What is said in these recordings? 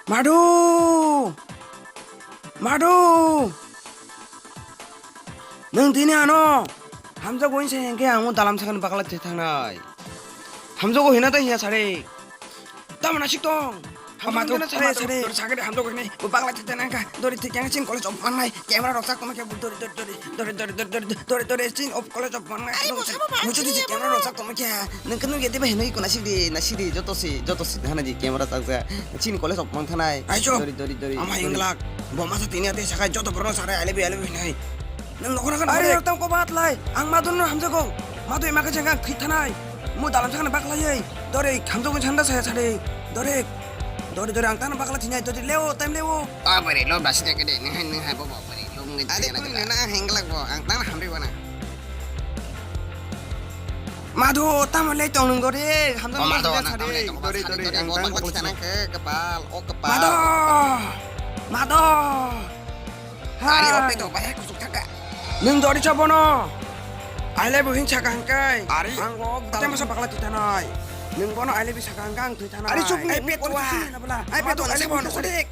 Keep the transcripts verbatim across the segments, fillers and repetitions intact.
Madu! Madu! Nwng tini ano hamjago hwnwi sa hwnkhe ang o dalam sakni bakla thwi thangnai. Hamjago hwna tei hiya sari. Tamo nasik tong. Hamjago hwna sari, sari. Dori sakni hamjago hwnwi bo bakla thwi thangnai kha. Dori thwi khe chini college of mangnai. Camera rok chak tongma khe dori, dori, dori, dori, dori, chin of college of mangnai. Ai, bo sabo ba, muchudi chini camera rok chak tongma khe. Nwng khe nukya diba hinwi iko nasik di, nasik di, joto si, joto si hana di camera chakjak. Chini college of mangthanai. Ai, chwp. Dori, dori, dori, ama dori. Hinglak. Bo masa tini ate sakai joto borok sarai I love you, I love you hinai. Nwng nokhora khana. Are, tam ko bat lai. Ang Madon no hamjago. Madu ima khe jengkha ang thwi thanai. Mo dalam sakni bakla ye. Dori, hamjago chanda saya sari. Dori. Dori, dori, ang tano bakla thinai. Dori, leo, time leo. O bari, lo basi de kede. Nwng hai, nwng hai, bo, bo, bari. Lo mungkin. Ade, tini kung na, na, hinglak bo. Ang tano hamri wana. Madu, tamo le tong nung dori, hamjak. O Madu, nang tamo le tong, dori, dori, dori, ang tang bakla thana khe kepal, o kepal. Madu, Madu. Ari, hai. Ope to, bahai kusuk thaka. Nung dori chobono. I love you hin saka hangkai. Ari. Ang o tamo sa bakla thwi thanai. Nung bono I love you saka hangkai ang thwi thanai. Ari, chup, ai, petua. Ai, petua, I love you saka.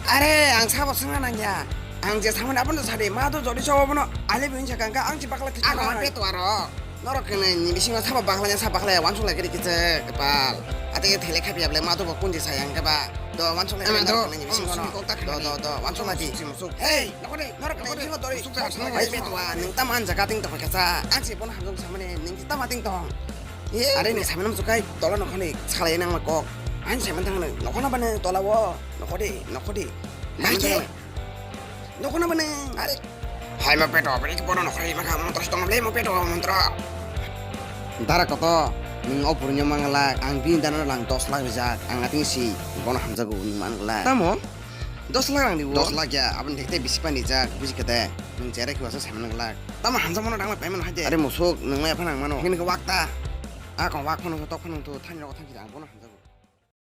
Are, ang sabo swngna nangya. Ang je samani abono sadi, Madu jodi sawo bono, I love you hinsa kangka, ang si bakla thik. Ako man peto aro. Norok kene ni bisingo sabo bakla nya, sabo bakla ya, wansuk lai kiri kisa kepal. Ate ke thele khapi able, Madu bo kunji sayang ke ba. Do wansuk lai kiri ni bisingo no. Do, do, do, wansuk lai di. Hey, nokode, norok kene bisingo dori. Ai peto a, ning tam an jaga ting tong kasa. Ang si bono hamjong samani, ning tam ting tong. Are ni samani musukai, tola nokhani, salai nang kok. Ang samani tang nokhona bane tola wo. Nokho de, nokho de. Nai khe. Nokho na bwne, are. Hai mo peto, bini bono nokho ri maka, montro tong le mo peto, montro. Dara koto, nwng o purunyo mangala, ang bini dana lang dos lakh rijak, ang ating si, bono hamjago nwng mangala. Tamo? Dos lakh rang di bo? Dos lakh ya, aboni dekte bisi pani jak, buji kete. Nwng chere kiwasa semen glak. Tamo hamjak mano dang pai mano haide. Are musuk, nwng mai phana mano. Hini ke wakta. A kong wak phano tok phano to thani rok thang kiri ang bono hamjak.